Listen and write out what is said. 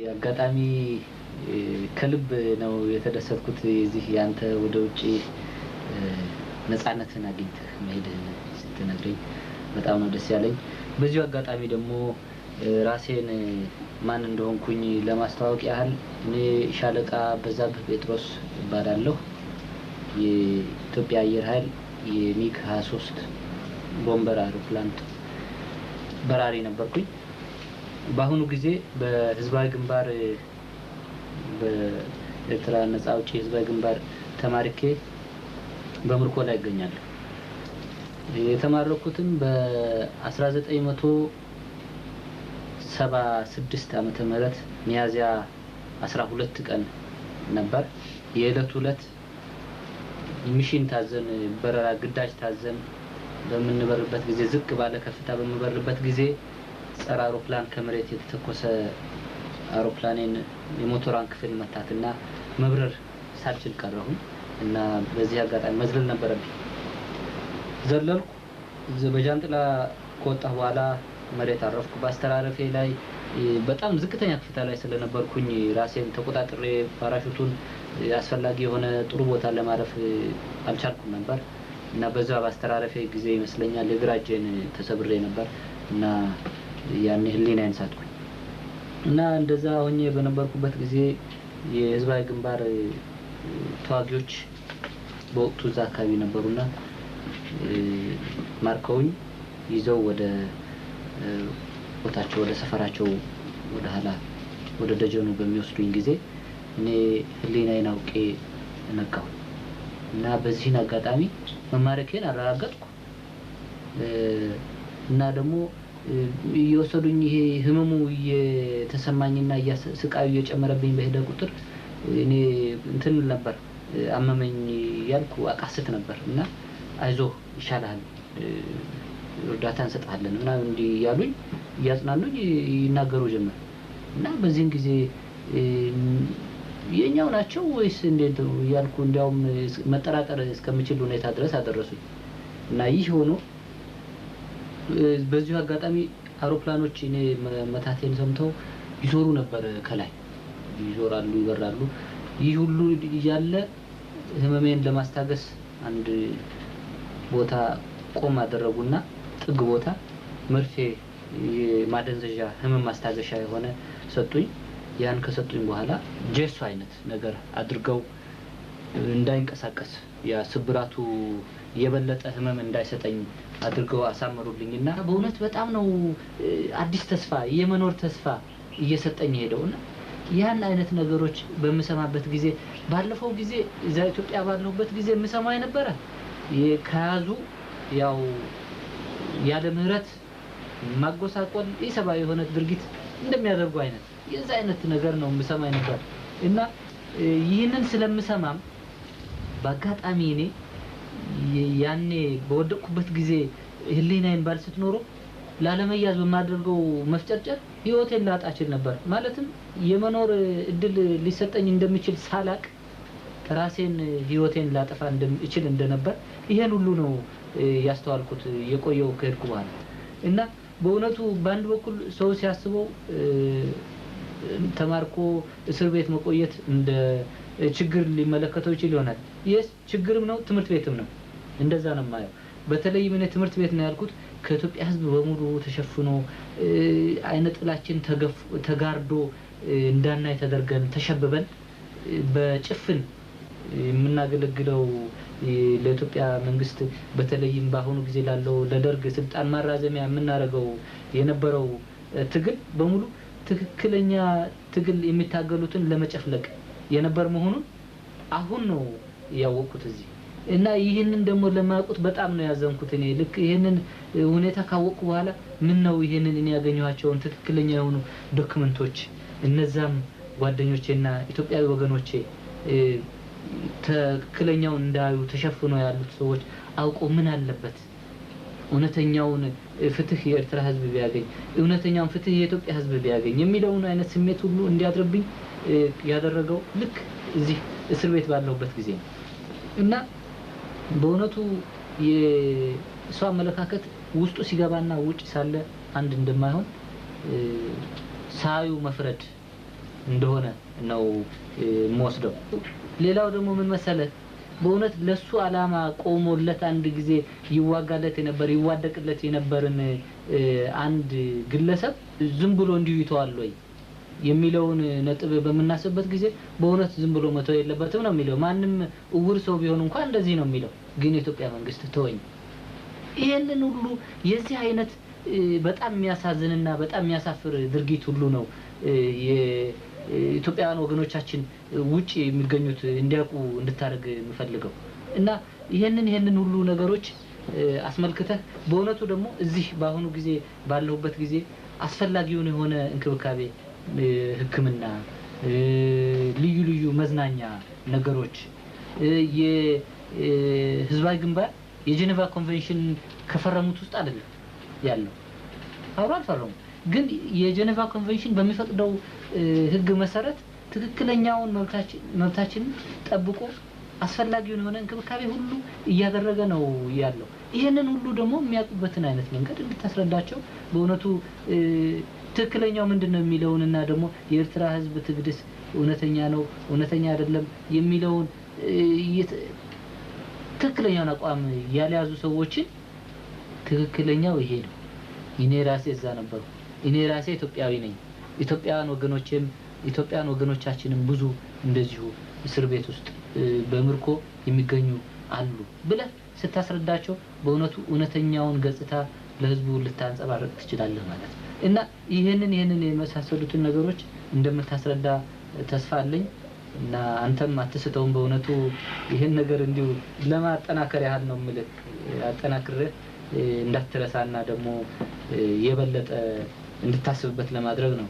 አጋጣሚ ከልብ ነው የተደሰትኩት። የዚህ ያንተ ወደ ውጪ ነፃነትን አግኝተህ መሄድህን ስትነግረኝ በጣም ነው ደስ ያለኝ። በዚሁ አጋጣሚ ደግሞ ራሴን ማን እንደሆንኩኝ ለማስተዋወቅ ያህል እኔ ሻለቃ በዛብህ ጴጥሮስ እባላለሁ። የኢትዮጵያ አየር ኃይል የሚግ 23 ቦምበር አውሮፕላን በራሪ ነበርኩኝ። በአሁኑ ጊዜ በህዝባዊ ግንባር በኤርትራ ነፃ አውጪ ህዝባዊ ግንባር ተማርኬ በምርኮ ላይ እገኛለሁ። የተማረኩትም በ1976 ዓመተ ምህረት ሚያዝያ 12 ቀን ነበር። የዕለቱ ዕለት mission ታዘን በረራ ግዳጅ ታዘን በምንበርበት ጊዜ ዝቅ ባለ ከፍታ በምበርበት ጊዜ ጸረ አውሮፕላን ከመሬት የተተኮሰ አውሮፕላኔን የሞተሯን ክፍል መታትና መብረር ሳልችል ቀረሁኝ እና በዚህ አጋጣሚ መዝለል ነበረብኝ። ዘለልኩ። በጃንጥላ ከወጣሁ በኋላ መሬት አረፍኩ። በአስተራረፌ ላይ በጣም ዝቅተኛ ከፍታ ላይ ስለነበርኩኝ ራሴን ተቆጣጥሬ ፓራሹቱን አስፈላጊ የሆነ ጥሩ ቦታ ለማረፍ አልቻልኩም ነበር እና በዛ በአስተራረፌ ጊዜ ይመስለኛል የግራ እጄን ተሰብሬ ነበር እና ያኔ ህሊናዬን ሳትኩኝ እና እንደዛ ሆኜ በነበርኩበት ጊዜ የህዝባዊ ግንባር ተዋጊዎች በወቅቱ እዛ አካባቢ ነበሩና ማርከውኝ ይዘው ወደ ቦታቸው ወደ ሰፈራቸው ወደ ኋላ ወደ ደጀኑ በሚወስዱኝ ጊዜ እኔ ህሊናዬን አውቄ ነቃሁ እና በዚህን አጋጣሚ መማረኬን አረጋገጥኩ። እና ደግሞ እየወሰዱኝ ይሄ ህመሙ እየተሰማኝና ስቃዩ እየጨመረብኝ በሄደ ቁጥር እኔ እንትን ነበር አመመኝ ያልኩ አቃስት ነበር እና አይዞህ ይሻልሃል እርዳታ እንሰጥሃለን ምናምን እንዲህ እያሉኝ እያጽናኑኝ ይናገሩ ጀመር። እና በዚህን ጊዜ የኛው ናቸው ወይስ እንዴት ነው እያልኩ እንዲያውም መጠራጠር እስከምችል ሁኔታ ድረስ አደረሱኝ። እና ይህ ሆኖ በዚሁ አጋጣሚ አውሮፕላኖች እኔ መታቴን ሰምተው ይዞሩ ነበር፣ ከላይ ይዞራሉ፣ ይበራሉ። ይህ ሁሉ እያለ ህመሜን ለማስታገስ አንድ ቦታ ቆም አደረጉና ጥግ ቦታ መርፌ የማደንዘዣ ህመም ማስታገሻ የሆነ ሰጡኝ። ያን ከሰጡኝ በኋላ ጀሶ አይነት ነገር አድርገው እንዳይንቀሳቀስ ያ ስብራቱ የበለጠ ህመም እንዳይሰጠኝ አድርገው አሳመሩልኝና በእውነት በጣም ነው አዲስ ተስፋ የመኖር ተስፋ እየሰጠኝ ሄደውና ያን አይነት ነገሮች በምሰማበት ጊዜ ባለፈው ጊዜ እዛ ኢትዮጵያ ባለሁበት ጊዜ የምሰማው የነበረ ከያዙ ያው ያለ ምህረት ማጎሳቆል ኢሰብአዊ የሆነ ድርጊት እንደሚያደርጉ አይነት የዛ አይነት ነገር ነው የምሰማ ነበር። እና ይህንን ስለምሰማም በአጋጣሚ እኔ ያኔ በወደቅኩበት ጊዜ ህሊናዬን ባልስት ኖሮ ላለመያዝ በማደርገው መፍጨርጨር ህይወቴን ላጣ እችል ነበር። ማለትም የመኖር እድል ሊሰጠኝ እንደሚችል ሳላቅ ራሴን ህይወቴን ላጠፋ እችል እንደነበር ይሄን ሁሉ ነው ያስተዋልኩት የቆየው ከሄድኩ በኋላ። እና በእውነቱ በአንድ በኩል ሰው ሲያስበው ተማርኮ እስር ቤት መቆየት እንደ ችግር ሊመለከተው ይችል ይሆናል። የስ ችግርም ነው፣ ትምህርት ቤትም ነው። እንደዛ ነው የማየው። በተለይም እኔ ትምህርት ቤት ነው ያልኩት ከኢትዮጵያ ህዝብ በሙሉ ተሸፍኖ አይነ ጥላችን ተጋርዶ እንዳናይ ተደርገን ተሸብበን በጭፍን የምናገለግለው ለኢትዮጵያ መንግስት በተለይም በአሁኑ ጊዜ ላለው ለደርግ ስልጣን ማራዘሚያ የምናደርገው የነበረው ትግል በሙሉ ትክክለኛ ትግል የሚታገሉትን ለመጨፍለቅ የነበር መሆኑን አሁን ነው ያወቅኩት እዚህ። እና ይህንን ደግሞ ለማያውቁት በጣም ነው ያዘንኩት። እኔ ልክ ይህንን ሁኔታ ካወቅኩ በኋላ ምን ነው ይህንን እኔ ያገኘኋቸውን ትክክለኛ የሆኑ ዶክመንቶች እነዛም ጓደኞቼና ኢትዮጵያዊ ወገኖቼ ትክክለኛውን እንዳዩ ተሸፍኖ ያሉት ሰዎች አውቆ ምን አለበት እውነተኛውን ፍትህ የኤርትራ ህዝብ ቢያገኝ፣ እውነተኛውን ፍትህ የኢትዮጵያ ህዝብ ቢያገኝ የሚለውን አይነት ስሜት ሁሉ እንዲያድርብኝ ያደረገው ልክ እዚህ እስር ቤት ባለሁበት ጊዜ ነው። እና በእውነቱ የሰው አመለካከት ውስጡ ሲገባና ውጭ ሳለ አንድ እንደማይሆን ሳዩ መፍረድ እንደሆነ ነው የምወስደው። ሌላው ደግሞ ምን መሰለህ፣ በእውነት ለሱ አላማ ቆሞለት አንድ ጊዜ ይዋጋለት የነበር ይዋደቅለት የነበርን አንድ ግለሰብ ዝም ብሎ እንዲሁ ይተዋል ወይ የሚለውን ነጥብ በምናስብበት ጊዜ በእውነት ዝም ብሎ መተው የለበትም ነው የሚለው። ማንም እውር ሰው ቢሆን እንኳን እንደዚህ ነው የሚለው። ግን የኢትዮጵያ መንግስት ተወኝ። ይሄንን ሁሉ የዚህ አይነት በጣም የሚያሳዝንና በጣም የሚያሳፍር ድርጊት ሁሉ ነው የኢትዮጵያውያን ወገኖቻችን ውጭ የሚገኙት እንዲያውቁ እንድታደርግ የምፈልገው። እና ይሄንን ሁሉ ነገሮች አስመልክተህ በእውነቱ ደግሞ እዚህ በአሁኑ ጊዜ ባለሁበት ጊዜ አስፈላጊውን የሆነ እንክብካቤ፣ ሕክምና፣ ልዩ ልዩ መዝናኛ ነገሮች፣ የህዝባዊ ግንባር የጄኔቫ ኮንቬንሽን ከፈረሙት ውስጥ አይደለም ያለው፣ አብሮ አልፈረሙም። ግን የጄኔቫ ኮንቬንሽን በሚፈቅደው ሕግ መሰረት ትክክለኛውን መብታችንን ጠብቆ አስፈላጊውን የሆነ እንክብካቤ ሁሉ እያደረገ ነው ያለው። ይህንን ሁሉ ደግሞ የሚያውቁበትን አይነት መንገድ እንድታስረዳቸው፣ በእውነቱ ትክክለኛው ምንድን ነው የሚለውን እና ደግሞ የኤርትራ ህዝብ ትግልስ እውነተኛ ነው እውነተኛ አይደለም የሚለውን ትክክለኛውን አቋም ያልያዙ ሰዎችን ትክክለኛው ይሄ ነው፣ እኔ ራሴ እዛ ነበርኩ፣ እኔ ራሴ ኢትዮጵያዊ ነኝ፣ ኢትዮጵያውያን ወገኖቼም ኢትዮጵያውያን ወገኖቻችንም ብዙ እንደዚሁ እስር ቤት ውስጥ በምርኮ የሚገኙ አሉ ብለህ ስታስረዳቸው በእውነቱ እውነተኛውን ገጽታ ለህዝቡ ልታንጸባርቅ ትችላለህ ማለት ነው። እና ይህንን የመሳሰሉትን ነገሮች እንደምታስረዳ ተስፋ አለኝ። እና አንተም አትስተውም። በእውነቱ ይህን ነገር እንዲሁ ለማጠናከር ያህል ነው የምልህ። አጠናክሬህ እንዳትረሳና ደግሞ የበለጠ እንድታስብበት ለማድረግ ነው።